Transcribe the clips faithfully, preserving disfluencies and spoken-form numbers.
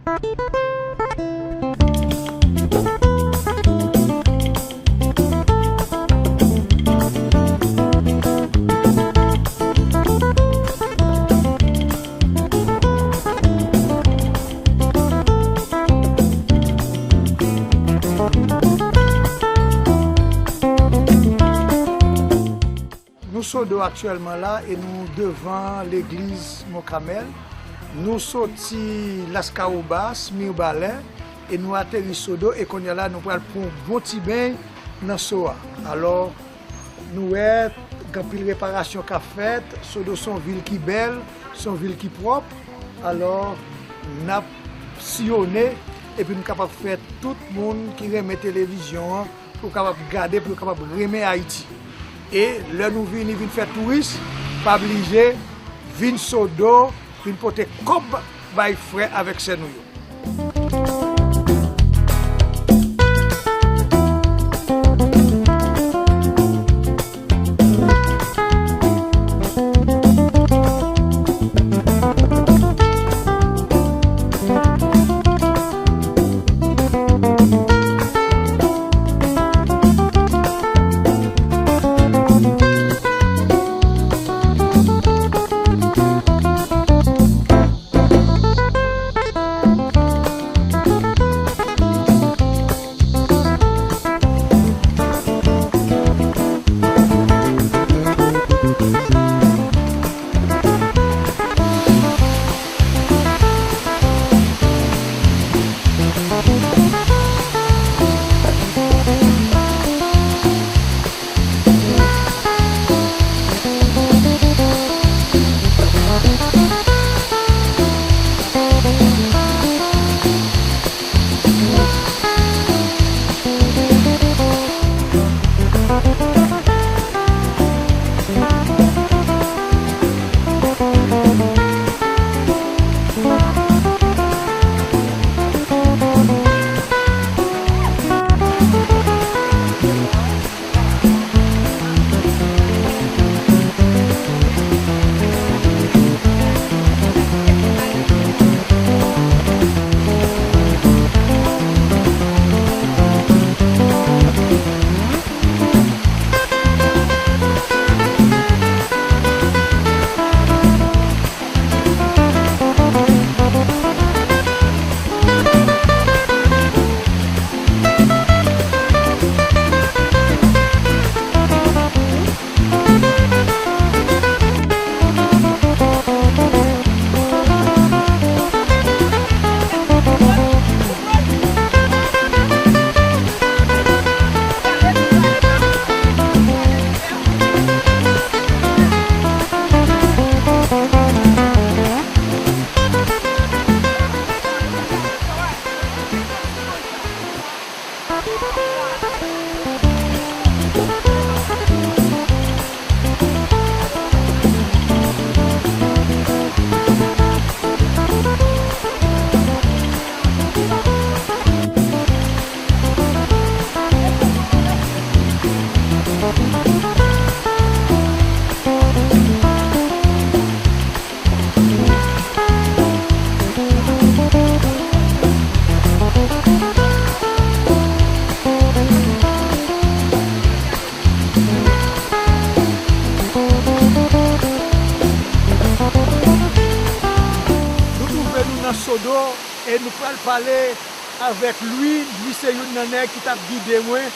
Nou Sodo aktyèlman la e nou devan legliz Mont Kamèl. Nou soti Laskawobas, Mibalè, e nou ateri Sodo, e kounye a la nou pral pran yon bon ti beny nan So a. Alò, nou wè gen anpil reparasyon k ap fèt. Sodo se yon vil ki bèl, se yon vil ki pwòp. Alò, n ap siyone, epi nou kapab fè tout moun ki renmen televizyon an pou yo kapab gade, pou yo kapab renmen Ayiti. E lè nou vini, vin fè touris, pa blije vin Sodo, vin pote kòb bay frè avèk sè nou yo. Nou twouve nou nan Sodo e nou pral pale avèk Louis. Li se youn nan nèg ki t ap gide mwen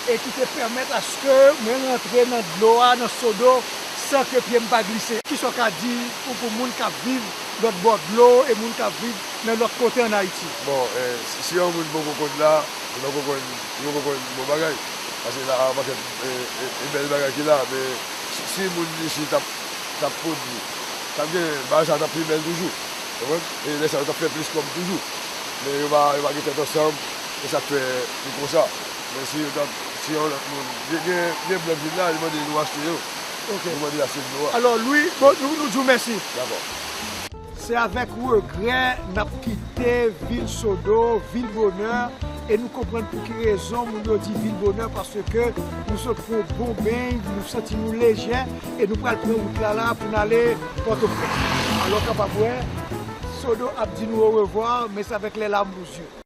e ki te pèmèt aske mwen rantre nan dlo a, nan Sodo, san ke pye m pa glise. Kisa w ka di pou, pou moun k ap viv lòt bò dlo e moun k ap viv nan lòt kote ann Ayiti? Bon, eh, si, si yon moun poko konn la, li poko konn, li poko konn bon bagay. Paske la, a pakèt, eh, eh, eh, bèl bagay ki la, men si, si moun isit t ap, t ap pwodui, t ap gen, bagay sa t ap pi bèl toujou. Konprann? E lè sa yo t ap fè plis kòb toujou. Men yo pa, yo pa gen tèt ansanm, e sa k fè li konsa. Men si yo t ap, si yon lòt moun, gen, gen, gen blan k vin la, li mande nou achte yo. Ok. Li mande achte dlo a. Alò, Louis, bon, nou, nou di w mèsi. Dakò. Se avèk regrè n ap kite vil Sodo, vil bonè, e nou konprann pou ki rezon moun yo di vil bonè, paske nou sot pran yon bon beny, nou santi nou lejè, e nou pral pran wout la la pou n ale Pòtoprens. Alò, w kapab wè, Sodo ap di nou orevwa, men se avèk lè lam o zye.